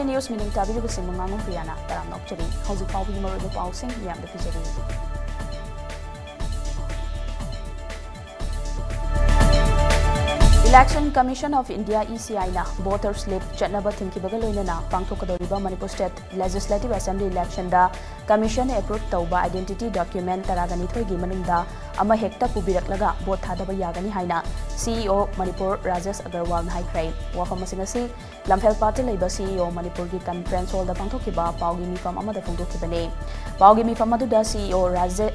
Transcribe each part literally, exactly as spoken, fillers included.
News ꯃꯤꯅꯤꯡ ꯇꯥꯕꯤꯔꯤꯕꯁꯤꯡꯕꯨ ꯉꯥꯉꯣꯝ ꯄ꯭ꯔꯤꯌꯥꯅ ꯇꯔꯥꯝꯅ ꯑꯣꯛꯆꯔꯤ꯫ ꯍꯧꯖꯤꯛ ꯐꯥꯎꯕꯒꯤ ꯃꯔꯨꯑꯣꯏꯕ ꯄꯥꯎꯁꯤꯡ ꯃꯤꯌꯥꯝꯗ ꯄꯤꯖꯔꯤ꯫ Election Commission of India, E C I ꯅ voter slip ꯆꯠꯅꯕ ꯊꯤꯡꯈꯤꯕꯒ ꯂꯣꯏꯅꯅ ꯄꯥꯡꯊꯣꯛꯀꯗꯧꯔꯤꯕ Manipur State Legislative Assembly election ꯗ Commission approve ꯇꯧꯕ identity document ꯇꯔꯥꯒ ꯅꯤꯊꯣꯏꯒꯤ ꯃꯅꯨꯡꯗ ꯑꯃ ꯍꯦꯛꯇ ꯄꯨꯕꯤꯔꯛꯂꯒ vote ꯊꯥꯗꯕ ꯌꯥꯒꯅꯤ ꯍꯥꯏꯅ C E O Manipur Rajesh ꯑꯒꯔꯋꯥꯜꯅ ꯍꯥꯏꯈ꯭ꯔꯦ꯫ ꯋꯥꯐꯝ ꯑꯁꯤꯡ ꯑꯁꯤ ꯂꯝꯐꯦꯜꯄꯥꯠꯇ ꯂꯩꯕ C E O ꯃꯅꯤꯄꯨꯔꯒꯤ conference hall ꯗ ꯄꯥꯡꯊꯣꯛꯈꯤꯕ ꯄꯥꯎꯒꯤ ꯃꯤꯐꯝ ꯑꯃꯗ ꯐꯣꯡꯗꯣꯛꯈꯤꯕꯅꯤ꯫ ꯄꯥꯎꯒꯤ ꯃꯤꯐꯝ ꯑꯗꯨꯗ C E O ꯔꯥꯖꯦ-,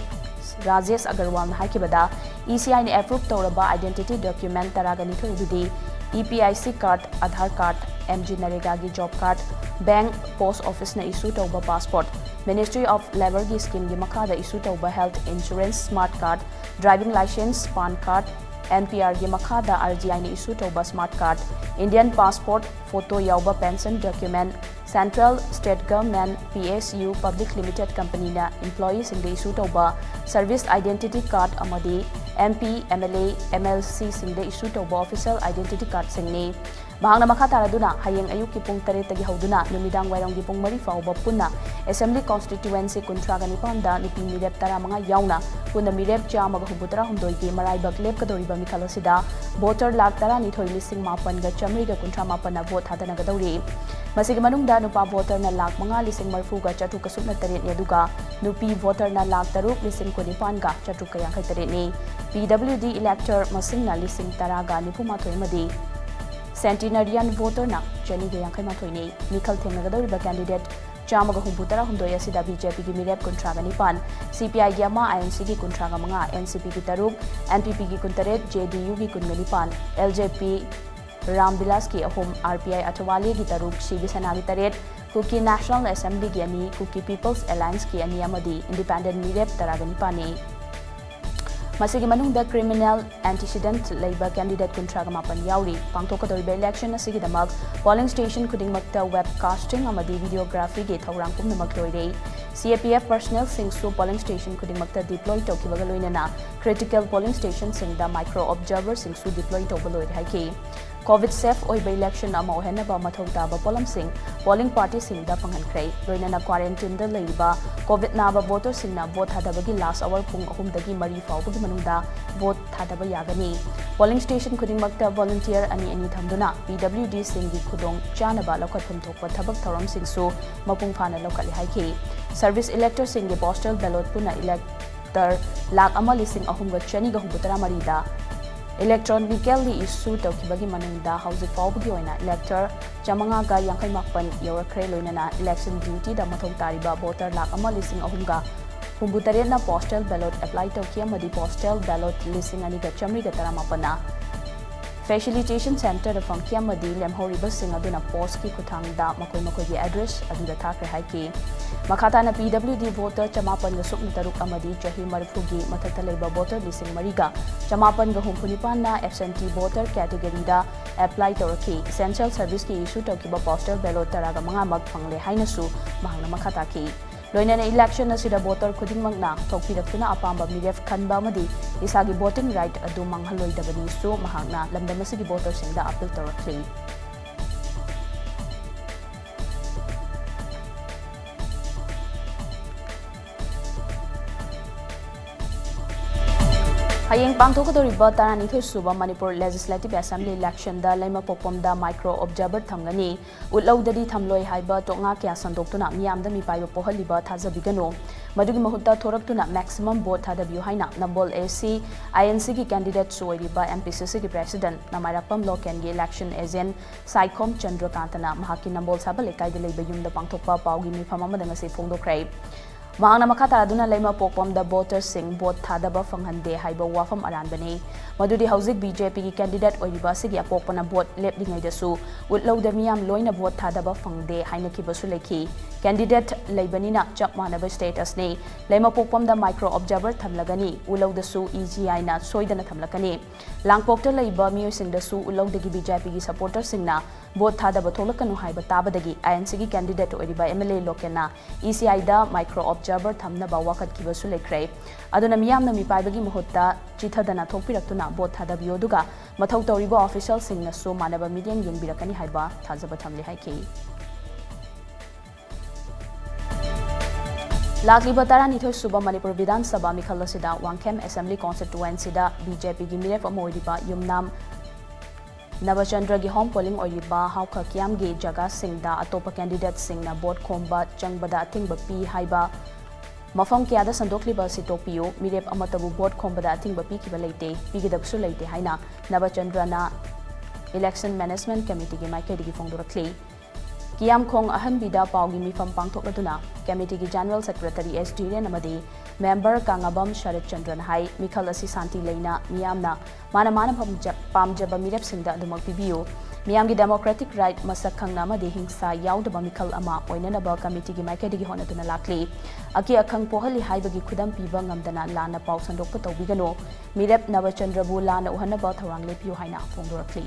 Rajesh ꯑꯒꯔꯋꯥꯜꯅ ꯍꯥꯏꯈꯤꯕꯗ, E C I ꯅ approve ꯇꯧꯔꯕ identity document ꯇꯔꯥꯒ ꯅꯤꯊꯣꯏ ꯑꯗꯨꯗꯤ E P I C card, Aadhaar card, M G ꯅꯔꯦꯒꯥꯒꯤ job card, bank, post office ꯅ issue ꯇꯧꯕ passport, Ministry of Labour ꯒꯤ scheme ꯒꯤ ꯃꯈꯥꯗ issue ꯇꯧꯕ health insurance smart card, driving license, PAN card, N P R ꯒꯤ ꯃꯈꯥꯗ R G I ꯅ issue ꯇꯧꯕ smart card, Indian passport, photo ꯌꯥꯎꯕ pension document, Central, State Government, P S U, Public Limited Company ꯅ employee ꯁꯤꯡꯗ issue ꯇꯧꯕ service identity card ꯑꯃꯗꯤ M P, M L A, M L C ꯁꯤꯡꯗ issue ꯇꯧꯕ official identity card ꯁꯤꯡꯅꯤ꯫ ꯃꯍꯥꯛꯅ ꯃꯈꯥ ꯇꯥꯔꯗꯨꯅ, ꯍꯌꯦꯡ ꯑꯌꯨꯛꯀꯤ ꯄꯨꯡ ꯇꯔꯦꯠꯇꯒꯤ ꯍꯧꯗꯨꯅ ꯅꯨꯃꯤꯗꯥꯡ ꯋꯥꯏꯔꯝꯒꯤ ꯄꯨꯡ ꯃꯔꯤ ꯐꯥꯎꯕ ꯄꯨꯟꯅ Assembly Constituency ꯀꯨꯟꯊ꯭ꯔꯥꯒ ꯅꯤꯄꯥꯟꯗ ꯅꯨꯄꯤ ꯃꯤꯔꯦꯞ ꯇꯔꯥꯃꯉꯥ ꯌꯥꯎꯅ ꯄꯨꯟꯅ ꯃꯤꯔꯦꯞ ꯆꯥꯝꯃꯒ ꯍꯨꯝꯐꯨꯇꯔꯥ ꯍꯨꯝꯗꯣꯏꯒꯤ ꯃꯔꯥꯏꯕꯛ ꯂꯦꯞꯀꯗꯧꯔꯤꯕ ꯃꯤꯈꯜ ꯑꯁꯤꯗ voter ꯂꯥꯈ ꯇꯔꯥꯅꯤꯊꯣꯏ ꯂꯤꯁꯤꯡ ꯃꯥꯄꯟꯒ ꯆꯥꯃꯔꯤꯒ ꯀꯨꯟꯊ꯭ꯔꯥ ꯃꯥꯄꯟꯅ vote ꯊꯥꯗꯅꯒꯗꯧꯔꯤ꯫ ꯃꯁꯤꯒꯤ ꯃꯅꯨꯡꯗ ꯅꯨꯄꯥ voter ꯅ ꯂꯥꯈ ꯃꯉꯥ ꯂꯤꯁꯤꯡ ꯃꯔꯤꯐꯨꯒ ꯆꯥꯇ꯭ꯔꯨꯛꯀ ꯁꯨꯞꯅ ꯇꯔꯦꯠꯅꯤ, ꯑꯗꯨꯒ ꯅꯨꯄꯤ voter ꯅ ꯂꯥꯈ ꯇꯔꯨꯛ ꯂꯤꯁꯤꯡ ꯀꯨꯟꯅꯤꯄꯥꯟꯒ ꯆꯥꯇ꯭ꯔꯨꯛꯀ ꯌꯥꯡꯈꯩ ꯇꯔꯦꯠꯅꯤ꯫ P W D elector ꯃꯁꯤꯡꯅ ꯂꯤꯁꯤꯡ ꯇꯔꯥꯒ ꯅꯤꯐꯨ ꯃꯥꯊꯣꯏ ꯑꯃꯗꯤ centenarian voter ꯅ ꯆꯅꯤꯒ ꯌꯥꯡꯈꯩ ꯃꯥꯊꯣꯏꯅꯤ꯫ ꯃꯤꯈꯜ ꯊꯦꯡꯅꯒꯗꯧꯔꯤꯕ candidate ꯆꯥꯝꯃꯒ ꯍꯨꯝꯐꯨꯇꯔꯥ ꯍꯨꯝꯗꯣꯏ ꯑꯁꯤꯗ B J P ꯒꯤ ꯃꯤꯔꯦꯞ ꯀꯨꯟꯊ꯭ꯔꯥꯒ ꯅꯤꯄꯥꯟ, C P I ꯒꯤ ꯑꯃ, I N C ꯒꯤ ꯀꯨꯟꯊ꯭ꯔꯥꯒ ꯃꯉꯥ, N C P ꯒꯤ ꯇꯔꯨꯛ, N P P ꯒꯤ ꯀꯨꯟꯇꯔꯦꯠ, J D U ꯒꯤ ꯀꯨꯟꯒ ꯅꯤꯄꯥꯟ, L J P ꯔꯥꯝ ꯕꯤꯂꯥꯁꯀꯤ ꯑꯍꯨꯝ, R P I ꯑꯊꯋꯥꯂꯦꯒꯤ ꯇꯔꯨꯛ, ꯁꯤꯕ ꯁꯦꯅꯥꯒꯤ ꯇꯔꯦꯠ, ꯀꯨꯀꯤ National Assembly ꯒꯤ ꯑꯅꯤ, Kuki People's Alliance ꯀꯤ ꯑꯅꯤ ꯑꯃꯗꯤ independent ꯃꯤꯔꯦꯞ ꯇꯔꯥꯒ ꯅꯤꯄꯥꯟꯅꯤ꯫ ꯃꯁꯤꯒꯤ ꯃꯅꯨꯡꯗ criminal antecedent ꯂꯩꯕ candidate ꯀꯨꯟꯊ꯭ꯔꯥꯒ ꯃꯥꯄꯟ ꯌꯥꯎꯔꯤ꯫ ꯄꯥꯡꯊꯣꯛꯀꯗꯧꯔꯤꯕ election ꯑꯁꯤꯒꯤꯗꯃꯛ polling station ꯈꯨꯗꯤꯡꯃꯛꯇ webcasting ꯑꯃꯗꯤ videography ꯒꯤ ꯊꯧꯔꯥꯡ ꯄꯨꯝꯅꯃꯛ ꯂꯣꯏꯔꯦ꯫ C A P F personnel ꯁꯤꯡꯁꯨ polling station ꯈꯨꯗꯤꯡꯃꯛꯇ deploy ꯇꯧꯈꯤꯕꯒ ꯂꯣꯏꯅꯅ critical polling station ꯁꯤꯡꯗ micro observer ꯁꯤꯡꯁꯨ deploy ꯇꯧꯕ ꯂꯣꯏꯔꯦ ꯍꯥꯏꯈꯤ꯫ ꯀꯣꯚꯤꯗ ꯁꯦꯐ ꯑꯣꯏꯕ ꯏꯂꯦꯛꯁꯟ ꯑꯃ ꯑꯣꯏꯍꯟꯅꯕ ꯃꯊꯧ ꯇꯥꯕ ꯄꯣꯠꯂꯝꯁꯤꯡ ꯄꯣꯂꯤꯡ ꯄꯥꯔꯇꯤꯁꯤꯡꯗ ꯐꯪꯍꯟꯈ꯭ꯔꯦ꯫ ꯂꯣꯏꯅꯅ ꯀ꯭ꯋꯥꯔꯦꯟꯇꯤꯟꯗ ꯂꯩꯔꯤꯕ ꯀꯣꯚꯤꯗ ꯅꯥꯕ ꯚꯣꯇꯔꯁꯤꯡꯅ ꯚꯣꯠ ꯊꯥꯗꯕꯒꯤ ꯂꯥꯁ ꯑꯋꯥꯔ ꯄꯨꯡ ꯑꯍꯨꯝꯗꯒꯤ ꯃꯔꯤ ꯐꯥꯎꯕꯒꯤ ꯃꯅꯨꯡꯗ ꯚꯣꯠ ꯊꯥꯗꯕ ꯌꯥꯒꯅꯤ꯫ ꯄꯣꯂꯤꯡ ꯁ꯭ꯇꯦꯁꯟ ꯈꯨꯗꯤꯡꯃꯛꯇ ꯚꯣꯂꯨꯟꯇꯤꯌꯔ ꯑꯅꯤ ꯑꯅꯤ ꯊꯝꯗꯨꯅ ꯄꯤ ꯗꯕ꯭ꯂꯤꯌꯨ ꯗꯤꯁꯤꯡꯒꯤ ꯈꯨꯗꯣꯡ ꯆꯥꯅꯕ ꯂꯧꯈꯠꯐꯝ ꯊꯣꯛꯄ ꯊꯕꯛ ꯊꯧꯔꯝꯁꯤꯡꯁꯨ ꯃꯄꯨꯡ ꯐꯥꯅ ꯂꯧꯈꯠꯂꯦ ꯍꯥꯏꯈꯤ꯫ ꯁꯔꯚꯤꯁ ꯏꯂꯦꯛꯇꯔꯁꯤꯡꯒꯤ ꯄꯣꯁꯇꯦꯜ ꯕꯦꯂꯣꯠ ꯄꯨꯟꯅ ꯏꯂꯦꯛ ꯇꯔ ꯂꯥꯈ ꯑꯃ ꯂꯤꯁꯤꯡ ꯑꯍꯨꯝꯒ ꯆꯅꯤꯒ ꯍꯨꯝꯐꯨꯇꯔꯥ ꯃꯔꯤꯗ electronically issue ꯇꯧꯈꯤꯕꯒꯤ ꯃꯅꯨꯡꯗ ꯍꯧꯖꯤꯛ ꯐꯥꯎꯕꯒꯤ ꯑꯣꯏꯅ ꯏꯂꯦꯛꯇꯔ ꯆꯥꯃꯉꯥꯒ ꯌꯥꯡꯈꯩ ꯃꯥꯄꯟ ꯌꯧꯔꯛꯈ꯭ꯔꯦ꯫ ꯂꯣꯏꯅꯅ ꯏꯂꯦꯛꯁꯟ ꯗ꯭ꯌꯨꯇꯤꯗ ꯃꯊꯧ ꯇꯥꯔꯤꯕ ꯚꯣꯇꯔ ꯂꯥꯈ ꯑꯃ ꯂꯤꯁꯤꯡ ꯑꯍꯨꯝꯒ ꯍꯨꯝꯐꯨꯇꯔꯦꯠꯅ ꯄꯣꯁꯇꯦꯜ ꯕꯦꯂꯣꯠ ꯑꯦꯄ꯭ꯂꯥꯏ ꯇꯧꯈꯤ ꯑꯃꯗꯤ ꯄꯣꯁꯇꯦꯜ ꯕꯦꯂꯣꯠ ꯂꯤꯁꯤꯡ ꯑꯅꯤꯒ ꯆꯥꯃꯔꯤꯒ ꯇꯔꯥꯃꯥꯄꯟꯅ ꯐꯦꯁꯤꯂꯤꯇꯦꯁꯟ ꯁꯦꯟꯇꯔꯗ ꯐꯪꯈꯤ ꯑꯃꯗꯤ ꯂꯦꯝꯍꯧꯔꯤꯕꯁꯤꯡ ꯑꯗꯨꯅ ꯄꯣꯁꯀꯤ ꯈꯨꯠꯊꯥꯡꯗ ꯃꯈꯣꯏ ꯃꯈꯣꯏꯒꯤ ꯑꯦꯗ꯭ꯔꯦꯁ ꯑꯗꯨꯗ ꯊꯥꯈ꯭ꯔꯦ ꯍꯥꯏꯈꯤ꯫ ꯃꯈꯥ ꯇꯥꯅ ꯄꯤ ꯗꯕ꯭ꯂꯤꯌꯨ ꯗꯤ ꯚꯣꯇꯔ ꯆꯃꯥꯄꯟꯒ ꯁꯨꯞꯅ ꯇꯔꯨꯛ ꯑꯃꯗꯤ ꯆꯍꯤ ꯃꯔꯤꯐꯨꯒꯤ ꯃꯊꯛꯇ ꯂꯩꯕ ꯚꯣꯇꯔ ꯂꯤꯁꯤꯡ ꯃꯔꯤꯒ ꯆꯃꯥꯄꯟꯒ ꯍꯨꯝꯐꯨ ꯅꯤꯄꯥꯟꯅ ꯑꯦꯕꯁꯦꯟꯇꯤ ꯚꯣꯇꯔ ꯀꯦꯇꯦꯒꯣꯔꯤꯗ ꯑꯦꯄ꯭ꯂꯥꯏ ꯇꯧꯔꯛꯈꯤ꯫ ꯏꯁꯦꯟꯁꯤꯌꯦꯜ ꯁꯔꯚꯤꯁꯀꯤ ꯏꯁꯨ ꯇꯧꯈꯤꯕ ꯄꯣꯁꯇꯦꯜ ꯕꯦꯂꯣꯠ ꯇꯔꯥꯒ ꯃꯉꯥꯃꯛ ꯐꯪꯂꯦ ꯍꯥꯏꯅꯁꯨ ꯃꯍꯥꯛꯅ ꯃꯈꯥ ꯇꯥꯈꯤ꯫ ꯂꯣꯏꯅꯅ ꯏꯂꯦꯛꯁꯟ ꯑꯁꯤꯗ ꯚꯣꯇꯔ ꯈꯨꯗꯤꯡꯃꯛꯅ ꯊꯣꯛꯄꯤꯔꯛꯇꯨꯅ ꯑꯄꯥꯝꯕ ꯃꯤꯔꯦꯞ ꯈꯟꯕ ꯑꯃꯗꯤ ꯏꯁꯥꯒꯤ ꯚꯣꯇꯤꯡ ꯔꯥꯏꯠ ꯑꯗꯨ ꯃꯥꯡꯍꯜꯂꯣꯏꯗꯕꯅꯤꯁꯨ ꯃꯍꯥꯛꯅ ꯂꯝꯗꯝ ꯑꯁꯤꯒꯤ ꯚꯣꯇꯔꯁꯤꯡꯗ ꯑꯄꯤꯜ ꯇꯧꯔꯛꯂꯤ꯫ ꯍꯌꯦꯡ ꯄꯥꯡꯊꯣꯛꯀꯗꯧꯔꯤꯕ ꯇꯔꯥꯅꯤꯊꯣꯏ ꯁꯨꯕ ꯃꯅꯤꯄꯨꯔ ꯂꯦꯖꯤꯁꯂꯦꯇꯤꯚ ꯑꯦꯁꯦꯝꯕ꯭ꯂꯤ ꯏꯂꯦꯛꯁꯟꯗ ꯂꯩꯃꯄꯣꯛꯄꯝꯗ ꯃꯥꯏꯀ꯭ꯔꯣ ꯑꯣꯕꯖꯥꯔꯚꯔ ꯊꯝꯒꯅꯤ꯫ ꯎꯠꯂꯧꯗꯗꯤ ꯊꯝꯂꯣꯏ ꯍꯥꯏꯕ ꯇꯣꯛꯉꯥ ꯀꯌꯥ ꯁꯟꯗꯣꯛꯇꯨꯅ ꯃꯤꯌꯥꯝꯗ ꯃꯤꯄꯥꯏꯕ ꯄꯣꯛꯍꯜꯂꯤꯕ ꯊꯥꯖꯕꯤꯒꯅꯨ꯫ ꯃꯗꯨꯒꯤ ꯃꯍꯨꯠꯇ ꯊꯣꯔꯛꯇꯨꯅ ꯃꯦꯛꯁꯤꯃꯝ ꯚꯣꯠ ꯊꯥꯗꯕꯤꯌꯨ ꯍꯥꯏꯅ ꯅꯝꯕꯣꯜ ꯑꯦ ꯁꯤ ꯑꯥꯏ ꯑꯦꯟ ꯁꯤꯒꯤ ꯀꯦꯟꯗꯤꯗꯦꯠꯁꯨ ꯑꯣꯏꯔꯤꯕ ꯑꯦꯝ ꯄꯤ ꯁꯤ ꯁꯤꯒꯤ ꯄ꯭ꯔꯦꯁꯤꯗꯦꯟꯠ ꯅꯃꯥꯏꯔꯥꯛꯄꯝ ꯂꯣꯀꯦꯟꯒꯤ ꯏꯂꯦꯛꯁꯟ ꯑꯦꯖꯦꯟꯠ ꯁꯥꯏꯈꯣꯝ ꯆꯟꯗ꯭ꯔꯀꯥꯟꯇꯅ ꯃꯍꯥꯛꯀꯤ ꯅꯝꯕꯣꯜ ꯁꯥꯕ ꯂꯩꯀꯥꯏꯗ ꯂꯩꯕ ꯌꯨꯝꯗ ꯄꯥꯡꯊꯣꯛꯄ ꯄꯥꯎꯒꯤ ꯃꯤꯐꯝ ꯑꯃꯗ ꯉꯁꯤ ꯐꯣꯡꯗꯣꯛꯈ꯭ꯔꯦ꯫ ꯃꯍꯥꯛꯅ ꯃꯈꯥ ꯇꯥꯗꯨꯅ ꯂꯩꯃꯄꯣꯛꯄꯝꯗ ꯚꯣꯇꯔꯁꯤꯡ ꯚꯣꯠ ꯊꯥꯗꯕ ꯐꯪꯍꯟꯗꯦ ꯍꯥꯏꯕ ꯋꯥꯐꯝ ꯑꯔꯥꯟꯕꯅꯤ꯫ ꯃꯗꯨꯗꯤ ꯍꯧꯖꯤꯛ ꯕꯤ ꯖꯦ ꯄꯤꯒꯤ ꯀꯦꯟꯗꯤꯗꯦꯠ ꯑꯣꯏꯔꯤꯕ ꯑꯁꯤꯒꯤ ꯑꯄꯣꯛꯄꯅ ꯚꯣꯠ ꯂꯦꯞꯂꯤꯉꯩꯗꯁꯨ ꯎꯠꯂꯧꯗ ꯃꯤꯌꯥꯝ ꯂꯣꯏꯅ ꯚꯣꯠ ꯊꯥꯗꯕ ꯐꯪꯗꯦ ꯍꯥꯏꯅꯈꯤꯕꯁꯨ ꯂꯩꯈꯤ꯫ ꯀꯦꯟꯗꯤꯗꯦꯠ ꯂꯩꯕꯅꯤꯅ ꯆꯞ ꯃꯥꯟꯅꯕ ꯁ꯭ꯇꯦꯇꯁꯅꯤ꯫ ꯂꯩꯃꯄꯣꯛꯄꯝꯗ ꯃꯥꯏꯀ꯭ꯔꯣ ꯑꯣꯕꯖꯥꯔꯚꯔ ꯊꯝꯂꯒꯅꯤ, ꯎꯠꯂꯧꯗꯁꯨ ꯏ ꯖꯤ ꯑꯥꯏꯅ ꯁꯣꯏꯗꯅ ꯊꯝꯂꯛꯀꯅꯤ꯫ ꯂꯥꯡꯄꯣꯛꯇ ꯂꯩꯕ ꯃꯤꯑꯣꯏꯁꯤꯡꯗꯁꯨ ꯎꯠꯂꯧꯗꯒꯤ ꯕꯤ ꯖꯦ ꯄꯤꯒꯤ ꯁꯄꯣꯔꯇꯔꯁꯤꯡꯅ ꯚꯣꯠ ꯊꯥꯗꯕ ꯊꯣꯛꯂꯛꯀꯅꯨ ꯍꯥꯏꯕ ꯇꯥꯕꯗꯒꯤ ꯑꯥꯏ ꯑꯦꯟ ꯁꯤꯒꯤ candidate ꯑꯣꯏꯔꯤꯕ ꯑꯦꯝ ꯑꯦꯜ ꯑꯦ ꯂꯣꯀꯦꯟꯅ ꯏ ꯁꯤ ꯑꯥꯏꯗ micro observer ꯊꯝꯅꯕ ꯋꯥꯀꯠꯈꯤꯕꯁꯨ ꯂꯩꯈ꯭ꯔꯦ꯫ ꯑꯗꯨꯅ ꯃꯤꯌꯥꯝꯅ ꯃꯤꯄꯥꯏꯕꯒꯤ ꯃꯍꯨꯠꯇ ꯆꯤꯊꯗꯅ ꯊꯣꯛꯄꯤꯔꯛꯇꯨꯅ ꯚꯣꯠ ꯊꯥꯗꯕꯤꯌꯨ, ꯑꯗꯨꯒ ꯃꯊꯧ ꯇꯧꯔꯤꯕ officialꯁꯤꯡꯅꯁꯨ ꯃꯥꯟꯅꯕ ꯃꯤꯠꯌꯦꯡ ꯌꯦꯡꯕꯤꯔꯛꯀꯅꯤ ꯍꯥꯏꯕ ꯊꯥꯖꯕ ꯊꯝꯂꯤ ꯍꯥꯏꯈꯤ꯫ ꯂꯥꯛꯂꯤꯕ ꯇꯔꯥꯅꯤꯊꯣꯏ ꯁꯨꯕ ꯃꯅꯤꯄꯨꯔ ꯕꯤꯙꯥꯟ ꯁꯚꯥ ꯃꯤꯈꯜ ꯑꯁꯤꯗ ꯋꯥꯡꯈꯦꯝ Assembly Constituencyꯗ ꯕꯤ ꯖꯦ ꯄꯤꯒꯤ ꯃꯤꯔꯦꯞ ꯑꯃ ꯑꯣꯏꯔꯤꯕ ꯌꯨꯝꯅꯥꯝ ꯅꯕꯆꯟꯗ꯭ꯔꯒꯤ home polling ꯑꯣꯏꯔꯤꯕ ꯍꯥꯎꯈ ꯀꯤꯌꯥꯝꯒꯤ ꯖꯒꯥꯁꯤꯡꯗ ꯑꯇꯣꯞꯄ candidateꯁꯤꯡꯅ ꯚꯣꯠ ꯈꯣꯝꯕ ꯆꯪꯕꯗ ꯑꯊꯤꯡꯕ ꯄꯤ ꯍꯥꯏꯕ ꯃꯐꯝ ꯀꯌꯥꯗ ꯁꯟꯗꯣꯛꯂꯤꯕ ꯑꯁꯤ ꯇꯣꯛꯄꯤꯌꯨ꯫ ꯃꯤꯔꯦꯞ ꯑꯃꯠꯇꯕꯨ ꯚꯣꯠ ꯈꯣꯝꯕꯗ ꯑꯊꯤꯡꯕ ꯄꯤꯈꯤꯕ ꯂꯩꯇꯦ, ꯄꯤꯒꯗꯕꯁꯨ ꯂꯩꯇꯦ ꯍꯥꯏꯅ ꯅꯕꯆꯟꯗ꯭ꯔꯅ Election Management Committeeꯒꯤ ꯃꯥꯏꯀꯩꯗꯒꯤ ꯐꯣꯡꯗꯣꯔꯛꯂꯤ꯫ ꯀꯤꯌꯥꯝꯈꯣꯡ ꯑꯍꯟꯕꯤꯗ ꯄꯥꯎꯒꯤ ꯃꯤꯐꯝ ꯄꯥꯡꯊꯣꯛꯂꯗꯨꯅ committeeꯒꯤ General Secretary ꯑꯦꯁ ꯙꯤꯔꯦꯟ ꯑꯃꯗꯤ member ꯀꯥꯉꯥꯕꯝ ꯁꯔꯠ ꯆꯟꯗ꯭ꯔꯅ ꯍꯥꯏ, ꯃꯤꯈꯜ ꯑꯁꯤ ꯁꯥꯟꯇꯤ ꯂꯩꯅ ꯃꯤꯌꯥꯝꯅ ꯃꯥꯅ ꯃꯥꯅ ꯄꯥꯝꯖ-, ꯄꯥꯝꯖꯕ ꯃꯤꯔꯦꯞꯁꯤꯡꯗ ꯑꯗꯨꯃꯛ ꯄꯤꯕꯤꯌꯨ꯫ ꯃꯤꯌꯥꯝꯒꯤ democratic right ꯃꯁꯛ ꯈꯪꯅ ꯑꯃꯗꯤ ꯍꯤꯡꯁꯥ ꯌꯥꯎꯗꯕ ꯃꯤꯈꯜ ꯑꯃ ꯑꯣꯏꯅꯅꯕ committeeꯒꯤ ꯃꯥꯏꯀꯩꯗꯒꯤ ꯍꯣꯠꯅꯗꯨꯅ ꯂꯥꯛꯂꯤ꯫ ꯑꯀꯤ ꯑꯈꯪ ꯄꯣꯛꯍꯜꯂꯤ ꯍꯥꯏꯕꯒꯤ ꯈꯨꯗꯝ ꯄꯤꯕ ꯉꯝꯗꯅ ꯂꯥꯟꯅ ꯄꯥꯎ ꯁꯟꯗꯣꯛꯄ ꯇꯧꯕꯤꯒꯅꯨ꯫ ꯃꯤꯔꯦꯞ ꯅꯕꯆꯟꯗ꯭ꯔꯕꯨ ꯂꯥꯟꯅ ꯎꯍꯟꯅꯕ ꯊꯧꯔꯥꯡ ꯂꯦꯞꯄꯤꯌꯨ ꯍꯥꯏꯅ ꯐꯣꯡꯗꯣꯔꯛꯂꯤ꯫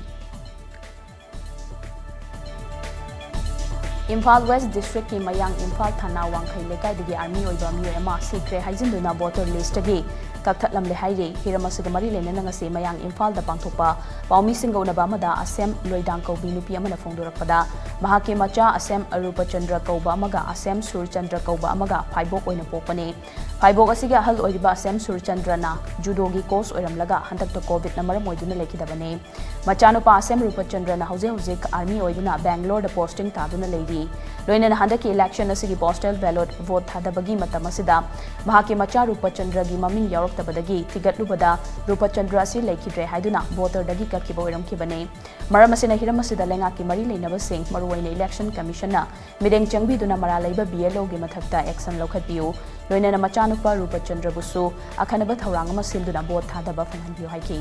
ꯏꯝꯐꯥꯜ West Districtꯀꯤ ꯃꯌꯥꯡ ꯏꯝꯐꯥꯜ ꯊꯥꯅꯥ ꯋꯥꯡꯈꯩ ꯂꯩꯀꯥꯏꯗꯒꯤ army ꯑꯣꯏꯕ ꯃꯤꯑꯣꯏ ꯑꯃ ꯁꯤꯈ꯭ꯔꯦ ꯍꯥꯏꯖꯤꯟꯗꯨꯅ voter listꯇꯒꯤ ꯀꯛꯊꯠꯂꯝꯂꯦ ꯍꯥꯏꯔꯤ꯫ ꯍꯤꯔꯝ ꯑꯁꯤꯒ ꯃꯔꯤ ꯂꯩꯅꯅ ꯉꯁꯤ ꯃꯌꯥꯡ ꯏꯝꯐꯥꯜꯗ ꯄꯥꯡꯊꯣꯛꯄ ꯄꯥꯎꯃꯤꯁꯤꯡꯒ ꯎꯅꯕ ꯑꯃꯗ ꯑꯁꯦꯝ ꯂꯣꯏꯗꯥꯡ ꯀꯧꯕꯤ ꯅꯨꯄꯤ ꯑꯃꯅ ꯐꯣꯡꯗꯣꯔꯛꯄꯗ, ꯃꯍꯥꯛꯀꯤ ꯃꯆꯥ ꯑꯁꯦꯝ ꯑꯔꯨꯄꯆꯟꯗ꯭ꯔ ꯀꯧꯕ ꯑꯃꯒ ꯑꯁꯦꯝ ꯁꯨꯔꯆꯟꯗ꯭ꯔ ꯀꯧꯕ ꯑꯃꯒ ꯐꯥꯏꯕꯣꯛ ꯑꯣꯏꯅ ꯄꯣꯛꯄꯅꯤ꯫ ꯐꯥꯏꯕꯣꯛ ꯑꯁꯤꯒꯤ ꯑꯍꯜ ꯑꯣꯏꯔꯤꯕ ꯑꯁꯦꯝ ꯁꯨꯔꯆꯟꯗ꯭ꯔꯅ judoꯒꯤ coach ꯑꯣꯏꯔꯝꯂꯒ ꯍꯟꯗꯛꯇ COVIDꯅ ꯃꯔꯝ ꯑꯣꯏꯗꯨꯅ ꯂꯩꯈꯤꯗꯕꯅꯤ꯫ ꯃꯆꯥꯅꯨꯄꯥ ꯑꯁꯦꯝ ꯔꯨꯄꯆꯟꯗ꯭ꯔꯅ ꯍꯧꯖꯤꯛ ꯍꯧꯖꯤꯛ army ꯑꯣꯏꯗꯨꯅ Bangaloreꯗ posting ꯇꯥꯗꯨꯅ ꯂꯩꯔꯤ꯫ ꯂꯣꯏꯅꯅ ꯍꯟꯗꯛꯀꯤ election ꯑꯁꯤꯒꯤ postal ballot vote ꯊꯥꯗꯕꯒꯤ ꯃꯇꯝ ꯑꯁꯤꯗ ꯃꯍꯥꯛꯀꯤ ꯃꯆꯥ ꯔꯨꯄꯆꯟꯗ꯭ꯔꯒꯤ ꯃꯃꯤꯡ ꯌꯥꯎꯔꯛꯇꯕꯗꯒꯤ ꯊꯤꯒꯠꯂꯨꯕꯗ ꯔꯨꯄꯆꯟꯗ꯭ꯔ ꯑꯁꯤ ꯂꯩꯈꯤꯗ꯭ꯔꯦ ꯍꯥꯏꯗꯨꯅ voterꯗꯒꯤ ꯀꯛꯈꯤꯕ ꯑꯣꯏꯔꯝꯈꯤꯕꯅꯤ꯫ ꯃꯔꯝ ꯑꯁꯤꯅ ꯍꯤꯔꯝ ꯑꯁꯤꯗ ꯂꯩꯉꯥꯛꯀꯤ ꯃꯔꯤ ꯂꯩꯅꯕꯁꯤꯡ, ꯃꯔꯨꯑꯣꯏꯅ Election Commissionꯅ ꯃꯤꯠꯌꯦꯡ ꯆꯪꯕꯤꯗꯨꯅ ꯃꯔꯥꯜ ꯂꯩꯕ BLOꯒꯤ ꯃꯊꯛꯇ action ꯂꯧꯈꯠꯄꯤꯌꯨ꯫ ꯂꯣꯏꯅꯅ ꯃꯆꯥꯅꯨꯄꯥ ꯔꯨꯄꯆꯟꯗ꯭ꯔꯕꯨꯁꯨ ꯑꯈꯟꯅꯕ ꯊꯧꯔꯥꯡ ꯑꯃ ꯁꯤꯟꯗꯨꯅ vote ꯊꯥꯗꯕ ꯐꯪꯍꯟꯕꯤꯌꯨ ꯍꯥꯏꯈꯤ꯫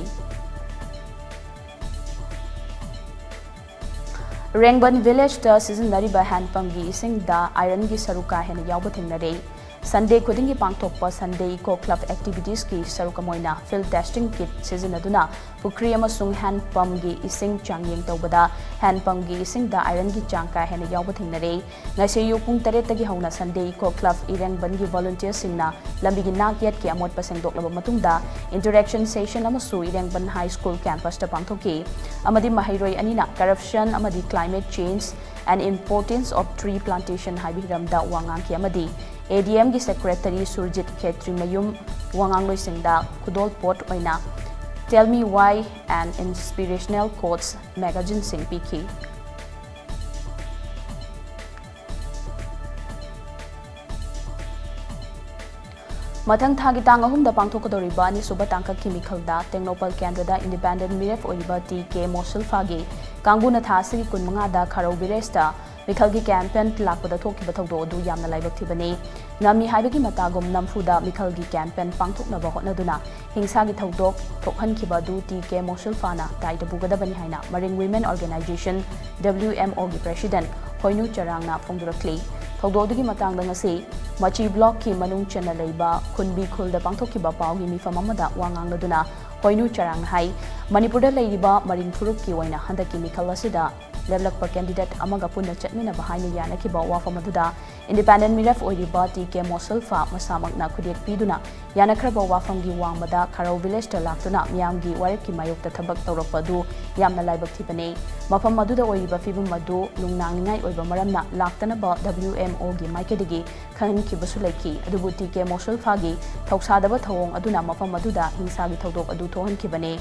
ꯔꯦꯡꯕꯟ villageꯇ ꯁꯤꯖꯤꯟꯅꯔꯤꯕ hand pumpꯀꯤ ꯏꯁꯤꯡꯗ ironꯒꯤ ꯁꯔꯨꯛ ꯀꯥ ꯍꯦꯟꯅ ꯌꯥꯎꯕ ꯊꯦꯡꯅꯔꯦ꯫ Sunday ꯈꯨꯗꯤꯡꯒꯤ ꯄꯥꯡꯊꯣꯛꯄ Sunday Eco Club activitiesꯀꯤ ꯁꯔꯨꯛ ꯑꯃ ꯑꯣꯏꯅ field testing kit ꯁꯤꯖꯤꯟꯅꯗꯨꯅ ꯄꯨꯈ꯭ꯔꯤ ꯑꯃꯁꯨꯡ hand pumpꯒꯤ ꯏꯁꯤꯡ ꯆꯥꯡꯌꯦꯡ ꯇꯧꯕꯗ hand pumpꯒꯤ ꯏꯁꯤꯡꯗ ironꯒꯤ ꯆꯥꯡ ꯀꯥ ꯍꯦꯟꯅ ꯌꯥꯎꯕ ꯊꯦꯡꯅꯔꯦ꯫ ꯉꯁꯤ ꯑꯌꯨꯛ ꯄꯨꯡ ꯇꯔꯦꯠꯇꯒꯤ ꯍꯧꯅ Sunday Eco Club ꯏꯔꯦꯡꯕꯟꯒꯤ volunteersꯁꯤꯡꯅ ꯂꯝꯕꯤꯒꯤ ꯅꯥꯛ ꯌꯦꯠꯀꯤ ꯑꯃꯣꯠꯄ ꯁꯦꯡꯗꯣꯛꯂꯕ ꯃꯇꯨꯡꯗ interaction session ꯑꯃꯁꯨ ꯏꯔꯦꯡꯕꯟ High School campusꯇ ꯄꯥꯡꯊꯣꯛꯈꯤ ꯑꯃꯗꯤ ꯃꯍꯩꯔꯣꯏ ꯑꯅꯤꯅ corruption ꯑꯃꯗꯤ climate change and importance of tree plantation ꯍꯥꯏꯕ ꯍꯤꯔꯝꯗ ꯋꯥ ꯉꯥꯡꯈꯤ ꯑꯃꯗꯤ ADMꯒꯤ secretary ꯁꯨꯔꯖꯤꯠ ꯈꯦꯇ꯭ꯔꯤꯃꯌꯨꯝ ꯋꯥꯉꯥꯡꯂꯣꯏꯁꯤꯡꯗ ꯈꯨꯗꯣꯜꯄꯣꯠ ꯑꯣꯏꯅ Tell Me Why and Inspirational Quotes magazineꯁꯤꯡ ꯄꯤꯈꯤ꯫ ꯃꯊꯪ ꯊꯥꯒꯤ ꯇꯥꯡ ꯑꯍꯨꯝꯗ ꯄꯥꯡꯊꯣꯛꯀꯗꯧꯔꯤꯕ ꯑꯅꯤꯁꯨꯕ ꯇꯥꯡꯀꯛꯀꯤ ꯃꯤꯈꯜꯗ ꯇꯦꯡꯅꯧꯄꯜ ꯀꯦꯟꯗ꯭ꯔꯗ independent ꯃꯤꯔꯦꯞ ꯑꯣꯏꯔꯤꯕ ꯇꯤ ꯀꯦ ꯃꯣꯁꯨꯜꯐꯥꯒꯤ ꯀꯥꯡꯕꯨꯅ ꯊꯥ ꯑꯁꯤꯒꯤ ꯀꯨꯟꯃꯉꯥꯗ ꯈꯥꯔꯧ villageꯇ ꯃꯤꯈꯜꯒꯤ campaign ꯂꯥꯛꯄꯗ ꯊꯣꯛꯈꯤꯕ ꯊꯧꯗꯣꯛ ꯑꯗꯨ ꯌꯥꯝꯅ ꯂꯥꯏꯕꯛ ꯊꯤꯕꯅꯤ꯫ ꯉꯝꯃꯤ ꯍꯥꯏꯕꯒꯤ ꯃꯇꯥꯒꯨꯝ ꯅꯝꯐꯨꯗ ꯃꯤꯈꯜꯒꯤ campaign ꯄꯥꯡꯊꯣꯛꯅꯕ ꯍꯣꯠꯅꯗꯨꯅ ꯍꯤꯡꯁꯥꯒꯤ ꯊꯧꯗꯣꯛ ꯊꯣꯛꯍꯟꯈꯤꯕ ꯑꯗꯨ ꯇꯤ ꯀꯦ ꯃꯣꯁꯨꯜꯐꯥꯅ ꯇꯥꯏꯗ ꯄꯨꯒꯗꯕꯅꯤ ꯍꯥꯏꯅ ꯃꯔꯤꯡ Women Organization, WMOꯒꯤ president ꯍꯣꯏꯅꯨ ꯆꯔꯥꯡꯅ ꯐꯣꯡꯗꯣꯔꯛꯂꯤ꯫ ꯊꯧꯗꯣꯛ ꯑꯗꯨꯒꯤ ꯃꯇꯥꯡꯗ ꯉꯁꯤ ꯃꯆꯤ blockꯀꯤ ꯃꯅꯨꯡ ꯆꯟꯅ ꯂꯩꯕ ꯈꯨꯟꯕꯤ ꯈꯨꯜꯗ ꯄꯥꯡꯊꯣꯛꯈꯤꯕ ꯄꯥꯎꯒꯤ ꯃꯤꯐꯝ ꯑꯃꯗ ꯋꯥ ꯉꯥꯡꯂꯗꯨꯅ ꯍꯣꯏꯅꯨ ꯆꯔꯥꯡꯅ ꯍꯥꯏ, ꯃꯅꯤꯄꯨꯔꯗ ꯂꯩꯔꯤꯕ ꯃꯔꯤꯡ ꯐꯨꯔꯨꯞꯀꯤ ꯑꯣꯏꯅ ꯍꯟꯗꯛꯀꯤ ꯃꯤꯈꯜ ꯑꯁꯤꯗ ꯂꯦꯞꯂꯛꯄ candidate ꯑꯃꯒ ꯄꯨꯟꯅ ꯆꯠꯃꯤꯟꯅꯕ ꯍꯥꯏꯅ ꯌꯥꯅꯈꯤꯕ ꯋꯥꯐꯝ ꯑꯗꯨꯗ independent ꯃꯤꯔꯦꯞ ꯑꯣꯏꯔꯤꯕ ꯇꯤ ꯀꯦ ꯃꯣꯁꯨꯜꯐꯥ ꯃꯁꯥꯃꯛꯅ ꯈꯨꯗꯦꯛ ꯄꯤꯗꯨꯅ ꯌꯥꯅꯈ꯭ꯔꯕ ꯋꯥꯐꯝꯒꯤ ꯋꯥꯡꯃꯗ ꯈꯥꯔꯧ villageꯇ ꯂꯥꯛꯇꯨꯅ ꯃꯤꯌꯥꯝꯒꯤ ꯋꯥꯔꯦꯞꯀꯤ ꯃꯥꯌꯣꯛꯇ ꯊꯕꯛ ꯇꯧꯔꯛꯄ ꯑꯗꯨ ꯌꯥꯝꯅ ꯂꯥꯏꯕꯛ ꯊꯤꯕꯅꯤ꯫ ꯃꯐꯝ ꯑꯗꯨꯗ ꯑꯣꯏꯔꯤꯕ ꯐꯤꯕꯝ ꯑꯗꯨ ꯅꯨꯡꯅꯥꯡꯅꯤꯡꯉꯥꯏ ꯑꯣꯏꯕ ꯃꯔꯝꯅ ꯂꯥꯛꯇꯅꯕ WMOꯒꯤ ꯃꯥꯏꯀꯩꯗꯒꯤ ꯈꯪꯍꯟꯈꯤꯕꯁꯨ ꯂꯩꯈꯤ꯫ ꯑꯗꯨꯕꯨ ꯇꯤ ꯀꯦ ꯃꯣꯁꯨꯜꯐꯥꯒꯤ ꯊꯧꯁꯥꯗꯕ ꯊꯧꯑꯣꯡ ꯑꯗꯨꯅ ꯃꯐꯝ ꯑꯗꯨꯗ ꯍꯤꯡꯁꯥꯒꯤ ꯊꯧꯗꯣꯛ ꯑꯗꯨ ꯊꯣꯛꯍꯟꯈꯤꯕꯅꯤ꯫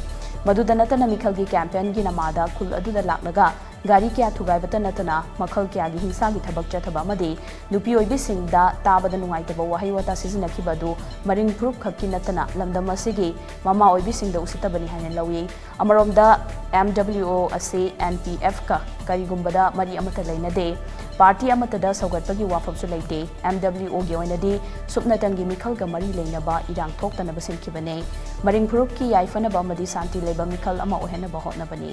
ꯃꯗꯨꯗ ꯅꯠꯇꯅ ꯃꯤꯈꯜꯒꯤ campaignꯒꯤ ꯅꯃꯥꯗ ꯈꯨꯜ ꯑꯗꯨꯗ ꯂꯥꯛꯂꯒ ꯒꯥꯔꯤ ꯀꯌꯥ ꯊꯨꯒꯥꯏꯕꯇ ꯅꯠꯇꯅ ꯃꯈꯜ ꯀꯌꯥꯒꯤ ꯍꯤꯡꯁꯥꯒꯤ ꯊꯕꯛ ꯆꯠꯊꯕ ꯑꯃꯗꯤ ꯅꯨꯄꯤ ꯑꯣꯏꯕꯤꯁꯤꯡꯗ ꯇꯥꯕꯗ ꯅꯨꯡꯉꯥꯏꯇꯕ ꯋꯥꯍꯩ ꯋꯥꯇꯥ ꯁꯤꯖꯤꯟꯅꯈꯤꯕ ꯑꯗꯨ ꯃꯔꯤꯡ ꯐꯨꯔꯨꯞ ꯈꯛꯀꯤ ꯅꯠꯇꯅ ꯂꯝꯗꯝ ꯑꯁꯤꯒꯤ ꯃꯃꯥ ꯑꯣꯏꯕꯤꯁꯤꯡꯗ ꯎꯁꯤꯠꯇꯕꯅꯤ ꯍꯥꯏꯅ ꯂꯧꯏ꯫ ꯑꯃꯔꯣꯝꯗ, MWO ꯑꯁꯤ NPFꯀ ꯀꯔꯤꯒꯨꯝꯕꯗ ꯃꯔꯤ ꯑꯃꯠꯇ ꯂꯩꯅꯗꯦ꯫ Party ꯑꯃꯠꯇꯗ ꯁꯧꯒꯠꯄꯒꯤ ꯋꯥꯐꯝꯁꯨ ꯂꯩꯇꯦ꯫ MWOꯒꯤ ꯑꯣꯏꯅꯗꯤ ꯁꯨꯞꯅꯇꯪꯒꯤ ꯃꯤꯈꯜꯒ ꯃꯔꯤ ꯂꯩꯅꯕ ꯏꯔꯥꯡ ꯊꯣꯛꯇꯅꯕ ꯁꯤꯟꯈꯤꯕꯅꯦ꯫ ꯃꯔꯤꯡ ꯐꯨꯔꯨꯞꯀꯤ ꯌꯥꯏꯐꯅꯕ ꯑꯃꯗꯤ ꯁꯥꯟꯇꯤ ꯂꯩꯕ ꯃꯤꯈꯜ ꯑꯃ ꯑꯣꯏꯍꯟꯅꯕ ꯍꯣꯠꯅꯕꯅꯤ꯫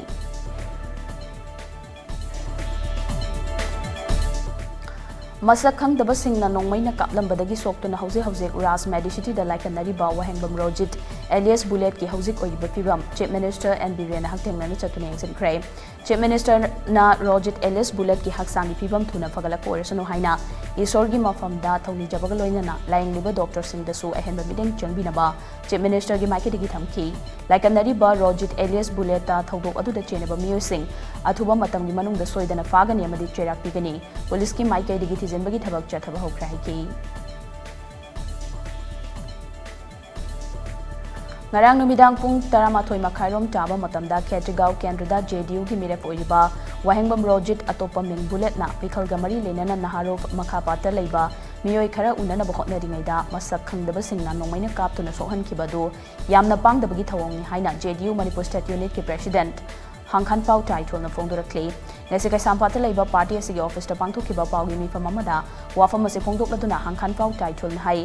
ꯃꯁꯛ ꯈꯪꯗꯕꯁꯤꯡꯅ ꯅꯣꯡꯃꯩꯅ ꯀꯥꯞꯂꯝꯕꯗꯒꯤ ꯁꯣꯛꯇꯨꯅ ꯍꯧꯖꯤꯛ ꯍꯧꯖꯤꯛ ꯔꯥꯖ ꯃꯦꯗꯤꯁꯤꯇꯤꯗ ꯂꯥꯏꯀꯠꯅꯔꯤꯕ ꯋꯥꯍꯦꯡꯕꯝ ꯔꯣꯖꯤꯠ alias ꯕꯨꯂꯦꯠꯀꯤ ꯍꯧꯖꯤꯛ ꯑꯣꯏꯔꯤꯕ ꯐꯤꯕꯝ Chief Minister N Biren ꯍꯛꯊꯦꯡꯅꯅ ꯆꯠꯇꯨꯅ ꯌꯦꯡꯁꯤꯟꯈ꯭ꯔꯦ꯫ Chief Ministerꯅ ꯔꯣꯖꯤꯠ alias ꯕꯨꯂꯦꯠꯀꯤ ꯍꯛꯆꯥꯡꯒꯤ ꯐꯤꯕꯝ ꯊꯨꯅ ꯐꯒꯠꯂꯛꯄ ꯑꯣꯏꯔꯁꯅꯨ ꯍꯥꯏꯅ ꯏꯁꯣꯔꯒꯤ ꯃꯐꯝꯗ ꯊꯧꯅꯤꯖꯕꯒ ꯂꯣꯏꯅꯅ ꯂꯥꯌꯦꯡꯂꯤꯕ doctorꯁꯤꯡꯗꯁꯨ ꯑꯍꯦꯟꯕ ꯃꯤꯠꯌꯦꯡ ꯆꯪꯕꯤꯅꯕ Chief Ministerꯒꯤ ꯃꯥꯏꯀꯩꯗꯒꯤ ꯊꯝꯈꯤ꯫ ꯂꯥꯏꯀꯠꯅꯔꯤꯕ ꯔꯣꯖꯤꯠ alias ꯕꯨꯂꯦꯠꯇ ꯊꯧꯗꯣꯛ ꯑꯗꯨꯗ ꯆꯦꯟꯅꯕ ꯃꯤꯑꯣꯏꯁꯤꯡ ꯑꯊꯨꯕ ꯃꯇꯝꯒꯤ ꯃꯅꯨꯡꯗ ꯁꯣꯏꯗꯅ ꯐꯥꯒꯅꯤ ꯑꯃꯗꯤ ꯆꯩꯔꯥꯛ ꯄꯤꯒꯅꯤ꯫ ꯄꯨꯂꯤꯁꯀꯤ ꯃꯥꯏꯀꯩꯗꯒꯤ ꯊꯤꯖꯤꯟꯕꯒꯤ ꯊꯕꯛ ꯆꯠꯊꯕ ꯍꯧꯈ꯭ꯔꯦ ꯍꯥꯏꯈꯤ꯫ ꯉꯔꯥꯡ ꯅꯨꯃꯤꯗꯥꯡ ꯄꯨꯡ ꯇꯔꯥꯃꯥꯊꯣꯏ ꯃꯈꯥꯏꯔꯣꯝ ꯇꯥꯕ ꯃꯇꯝꯗ ꯈꯦꯇ꯭ꯔꯤꯒꯥꯎ ꯀꯦꯟꯗ꯭ꯔꯗ JDUꯒꯤ ꯃꯤꯔꯦꯞ ꯑꯣꯏꯔꯤꯕ ꯋꯥꯍꯦꯡꯕꯝ ꯔꯣꯖꯤꯠ, ꯑꯇꯣꯞꯄ ꯃꯤꯡ ꯕꯨꯂꯦꯠꯅ ꯃꯤꯈꯜꯒ ꯃꯔꯤ ꯂꯩꯅꯅ ꯅꯍꯥꯔꯣꯐ ꯃꯈꯥꯄꯥꯠꯇ ꯂꯩꯕ ꯃꯤꯑꯣꯏ ꯈꯔ ꯎꯅꯅꯕ ꯍꯣꯠꯅꯔꯤꯉꯩꯗ ꯃꯁꯛ ꯈꯪꯗꯕꯁꯤꯡꯅ ꯅꯣꯡꯃꯩꯅ ꯀꯥꯞꯇꯨꯅ ꯁꯣꯛꯍꯟꯈꯤꯕ ꯑꯗꯨ ꯌꯥꯝꯅ ꯄꯥꯡꯗꯕꯒꯤ ꯊꯧꯑꯣꯡꯅꯤ ꯍꯥꯏꯅ JDU Manipur State Unitꯀꯤ President ꯍꯥꯡꯈꯥꯟꯄꯥꯎ ꯇꯥꯏꯊꯣꯜꯅ ꯐꯣꯡꯗꯣꯔꯛꯂꯤ꯫ ꯉꯁꯤ ꯀꯩꯁꯥꯝꯄꯥꯠꯇ ꯂꯩꯕ party ꯑꯁꯤꯒꯤ officeꯇ ꯄꯥꯡꯊꯣꯛꯈꯤꯕ ꯄꯥꯎꯒꯤ ꯃꯤꯐꯝ ꯑꯃꯗ ꯋꯥꯐꯝ ꯑꯁꯤ ꯐꯣꯡꯗꯣꯛꯂꯗꯨꯅ ꯍꯥꯡꯈꯥꯟꯄꯥꯎ ꯇꯥꯏꯊꯣꯜꯅ ꯍꯥꯏ,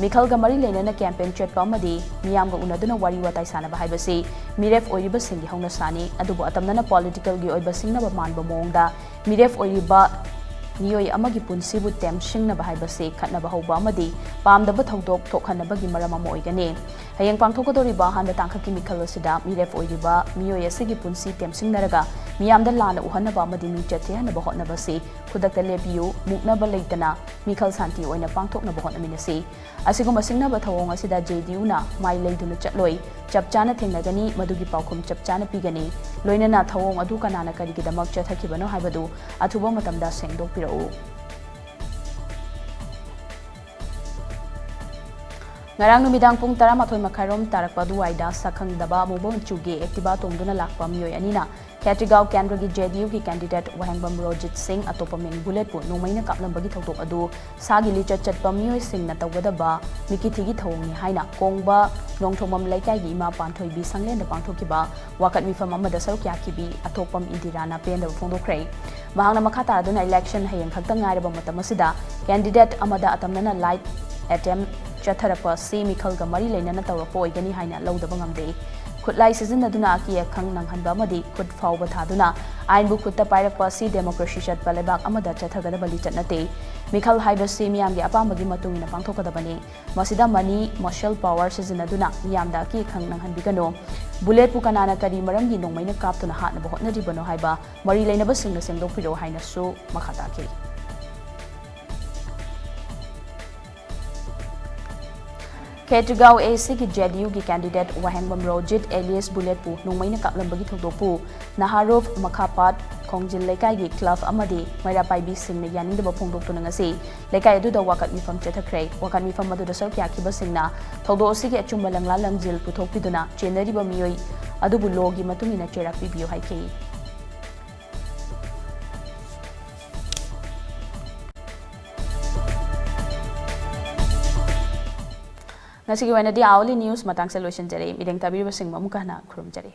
ꯃꯤꯈꯜꯒ ꯃꯔꯤ ꯂꯩꯅꯅ campaign ꯆꯠꯄ ꯑꯃꯗꯤ ꯃꯤꯌꯥꯝꯒ ꯎꯅꯗꯨꯅ ꯋꯥꯔꯤ ꯋꯥꯇꯥꯏ ꯁꯥꯟꯅꯕ ꯍꯥꯏꯕꯁꯤ ꯃꯤꯔꯦꯞ ꯑꯣꯏꯔꯤꯕꯁꯤꯡꯒꯤ ꯍꯧꯅꯁꯥꯅꯤ꯫ ꯑꯗꯨꯕꯨ ꯑꯇꯝꯅꯅ politicalꯒꯤ ꯑꯣꯏꯕ ꯁꯤꯡꯅꯕ ꯃꯥꯟꯕ ꯃꯑꯣꯡꯗ ꯃꯤꯔꯦꯞ ꯑꯣꯏꯔꯤꯕ ꯃꯤꯑꯣꯏ ꯑꯃꯒꯤ ꯄꯨꯟꯁꯤꯕꯨ ꯇꯦꯝꯁꯤꯡꯅꯕ ꯍꯥꯏꯕꯁꯤ ꯈꯠꯅꯕ ꯍꯧꯕ ꯑꯃꯗꯤ ꯄꯥꯝꯗꯕ ꯊꯧꯗꯣꯛ ꯊꯣꯛꯍꯟꯅꯕꯒꯤ ꯃꯔꯝ ꯑꯃ ꯑꯣꯏꯒꯅꯤ꯫ ꯍꯌꯦꯡ ꯄꯥꯡꯊꯣꯛꯀꯗꯧꯔꯤꯕ ꯑꯍꯥꯟꯕ ꯇꯥꯡꯀꯛꯀꯤ ꯃꯤꯈꯜ ꯑꯁꯤꯗ ꯃꯤꯔꯦꯞ ꯑꯣꯏꯔꯤꯕ ꯃꯤꯑꯣꯏ ꯑꯁꯤꯒꯤ ꯄꯨꯟꯁꯤ ꯇꯦꯝꯁꯤꯡꯅꯔꯒ ꯃꯤꯌꯥꯝꯗ ꯂꯥꯟꯅ ꯎꯍꯟꯅꯕ ꯑꯃꯗꯤ ꯃꯤꯡꯆꯠ ꯊꯤꯍꯟꯅꯕ ꯍꯣꯠꯅꯕꯁꯤ ꯈꯨꯗꯛꯇ ꯂꯦꯞꯄꯤꯌꯨ, ꯃꯨꯛꯅꯕ ꯂꯩꯇꯅ ꯃꯤꯈꯜ ꯁꯥꯟꯇꯤ ꯑꯣꯏꯅ ꯄꯥꯡꯊꯣꯛꯅꯕ ꯍꯣꯠꯅꯃꯤꯟꯅꯁꯤ꯫ ꯑꯁꯤꯒꯨꯝꯕ ꯁꯤꯡꯅꯕ ꯊꯧꯑꯣꯡ ꯑꯁꯤꯗ JDUꯅ ꯃꯥꯏ ꯂꯩꯗꯨꯅ ꯆꯠꯂꯣꯏ, ꯆꯞ ꯆꯥꯅ ꯊꯦꯡꯅꯒꯅꯤ, ꯃꯗꯨꯒꯤ ꯄꯥꯎꯈꯨꯝ ꯆꯞ ꯆꯥꯅ ꯄꯤꯒꯅꯤ꯫ ꯂꯣꯏꯅꯅ ꯊꯧꯑꯣꯡ ꯑꯗꯨ ꯀꯅꯥꯅ ꯀꯔꯤꯒꯤꯗꯃꯛ ꯆꯠꯊꯈꯤꯕꯅꯣ ꯍꯥꯏꯕꯗꯨ ꯑꯊꯨꯕ ꯃꯇꯝꯗ ꯁꯦꯡꯗꯣꯛꯄꯤꯔꯛꯎ꯫ ꯉꯔꯥꯡ ꯅꯨꯃꯤꯗꯥꯡ ꯄꯨꯡ ꯇꯔꯥꯃꯥꯊꯣꯏ ꯃꯈꯥꯏꯔꯣꯝ ꯇꯥꯔꯛꯄ ꯑꯗꯨꯋꯥꯏꯗ ꯁꯛꯈꯪꯗꯕ ꯑꯃꯨꯕ ꯃꯆꯨꯒꯤ Activa ꯇꯣꯡꯗꯨꯅ ꯂꯥꯛꯄ ꯃꯤꯑꯣꯏ ꯑꯅꯤꯅ ꯈꯦꯇ꯭ꯔꯤꯒꯥꯎ ꯀꯦꯟꯗ꯭ꯔꯒꯤ JDUꯒꯤ candidate ꯋꯥꯍꯦꯡꯕꯝ ꯔꯣꯖꯤꯠ ꯁꯤꯡ, ꯑꯇꯣꯞꯄ ꯃꯤꯡ ꯕꯨꯂꯦꯠꯄꯨ ꯅꯣꯡꯃꯩꯅ ꯀꯥꯞꯂꯝꯕꯒꯤ ꯊꯧꯗꯣꯛ ꯑꯗꯨ ꯁꯥꯒꯤ ꯂꯤꯆꯠ ꯆꯠꯄ ꯃꯤꯑꯣꯏꯁꯤꯡꯅ ꯇꯧꯒꯗꯕ ꯃꯤꯀꯤꯊꯤꯒꯤ ꯊꯧꯑꯣꯡꯅꯤ ꯍꯥꯏꯅ ꯀꯣꯡꯕ ꯅꯣꯡꯊꯣꯡꯕꯝ ꯂꯩꯀꯥꯏꯒꯤ ꯏꯃꯥ ꯄꯥꯟꯊꯣꯏꯕꯤ ꯁꯪꯂꯦꯟꯗ ꯄꯥꯡꯊꯣꯛꯈꯤꯕ ꯋꯥꯀꯠ ꯃꯤꯐꯝ ꯑꯃꯗ ꯁꯔꯨꯛ ꯌꯥꯈꯤꯕꯤ ꯑꯊꯣꯛꯄꯝ ꯏꯟꯗꯤꯔꯥꯅ ꯄꯦꯟꯗꯕ ꯐꯣꯡꯗꯣꯛꯈ꯭ꯔꯦ꯫ ꯃꯍꯥꯛꯅ ꯃꯈꯥ ꯇꯥꯗꯨꯅ election ꯍꯌꯦꯡ ꯈꯛꯇ ꯉꯥꯏꯔꯕ ꯃꯇꯝ ꯑꯁꯤꯗ candidate ꯑꯃꯗ ꯑꯇꯝꯅꯅ live attempt ꯆꯠꯊꯔꯛꯄ ꯑꯁꯤ ꯃꯤꯈꯜꯒ ꯃꯔꯤ ꯂꯩꯅꯅ ꯇꯧꯔꯛꯄ ꯑꯣꯏꯒꯅꯤ ꯍꯥꯏꯅ ꯂꯧꯗꯕ ꯉꯝꯗꯦ꯫ ꯈꯨꯠꯂꯥꯏ ꯁꯤꯖꯤꯟꯅꯗꯨꯅ ꯑꯀꯤ ꯑꯈꯪ ꯅꯪꯍꯟꯕ ꯑꯃꯗꯤ ꯈꯨꯠ ꯐꯥꯎꯕ ꯊꯥꯗꯨꯅ ꯑꯥꯏꯟꯕꯨ ꯈꯨꯠꯇ ꯄꯥꯏꯔꯛꯄ ꯑꯁꯤ ꯗꯦꯃꯣꯀ꯭ꯔꯦꯁꯤ ꯆꯠꯄ ꯂꯩꯕꯥꯛ ꯑꯃꯗ ꯆꯠꯊꯒꯗꯕ ꯂꯤꯆꯠ ꯅꯠꯇꯦ꯫ ꯃꯤꯈꯜ ꯍꯥꯏꯕꯁꯤ ꯃꯤꯌꯥꯝꯒꯤ ꯑꯄꯥꯝꯕꯒꯤ ꯃꯇꯨꯡ ꯏꯟꯅ ꯄꯥꯡꯊꯣꯛꯀꯗꯕꯅꯤ꯫ ꯃꯁꯤꯗ ꯃꯅꯤ, ꯃꯥꯔꯁꯤꯌꯦꯜ ꯄꯥꯋꯔ ꯁꯤꯖꯤꯟꯅꯗꯨꯅ ꯃꯤꯌꯥꯝꯗ ꯑꯀꯤ ꯑꯈꯪ ꯅꯪꯍꯟꯕꯤꯒꯅꯨ꯫ ꯕꯨꯂꯦꯠꯄꯨ ꯀꯅꯥꯅ ꯀꯔꯤ ꯃꯔꯝꯒꯤ ꯅꯣꯡꯃꯩꯅ ꯀꯥꯞꯇꯨꯅ ꯍꯥꯠꯅꯕ ꯍꯣꯠꯅꯔꯤꯕꯅꯣ ꯍꯥꯏꯕ ꯃꯔꯤ ꯂꯩꯅꯕꯁꯤꯡꯅ ꯁꯦꯡꯗꯣꯛꯄꯤꯔꯛꯎ ꯍꯥꯏꯅꯁꯨ ꯃꯈꯥ ꯇꯥꯈꯤ꯫ ꯈꯦꯇ꯭ꯔꯤꯒꯥꯎ ꯑꯦꯁꯤꯒꯤ ꯖꯦꯗꯤꯌꯨꯒꯤ ꯀꯦꯟꯗꯤꯗꯦꯠ ꯋꯥꯍꯦꯡꯕꯝ ꯔꯣꯖꯤꯠ ꯑꯦꯂꯤꯌꯁ ꯕꯨꯂꯦꯠꯄꯨ ꯅꯣꯡꯃꯩꯅ ꯀꯥꯞꯂꯝꯕꯒꯤ ꯊꯧꯗꯣꯛꯄꯨ ꯅꯍꯥꯔꯣꯐ ꯃꯈꯥꯄꯥꯠ ꯈꯣꯡꯖꯤꯜ ꯂꯩꯀꯥꯏꯒꯤ ꯀ꯭ꯂꯕ ꯑꯃꯗꯤ ꯃꯩꯔꯥ ꯄꯥꯏꯕꯤꯁꯤꯡꯅ ꯌꯥꯅꯤꯡꯗꯕ ꯐꯣꯡꯗꯣꯛꯇꯨꯅ ꯉꯁꯤ ꯂꯩꯀꯥꯏ ꯑꯗꯨꯗ ꯋꯥꯀꯠ ꯃꯤꯐꯝ ꯆꯠꯊꯈ꯭ꯔꯦ꯫ ꯋꯥꯀꯠ ꯃꯤꯐꯝ ꯑꯗꯨꯗ ꯁꯔꯨꯛ ꯌꯥꯈꯤꯕꯁꯤꯡꯅ ꯊꯧꯗꯣꯛ ꯑꯁꯤꯒꯤ ꯑꯆꯨꯝꯕ ꯂꯪꯂꯥ ꯂꯪꯖꯤꯜ ꯄꯨꯊꯣꯛꯄꯤꯗꯨꯅ ꯆꯦꯟꯅꯔꯤꯕ ꯃꯤꯑꯣꯏ ꯑꯗꯨꯕꯨ ꯂꯣꯒꯤ ꯃꯇꯨꯡ ꯏꯟꯅ ꯆꯩꯔꯥꯛ ꯄꯤꯕꯤꯌꯨ ꯍꯥꯏꯈꯤ꯫ ꯉꯁꯤꯒꯤ ꯑꯣꯏꯅꯗꯤ ꯑꯥꯎꯂꯤ ꯅ꯭ꯌꯨꯁ ꯃꯇꯥꯡꯁꯦ ꯂꯣꯏꯁꯤꯟꯖꯔꯦ꯫ ꯃꯤꯠꯌꯦꯡ ꯇꯥꯕꯤꯔꯤꯕꯁꯤꯡꯕꯨ ꯑꯃꯨꯛꯀ ꯍꯟꯅ ꯈꯨꯔꯨꯝꯖꯔꯤ꯫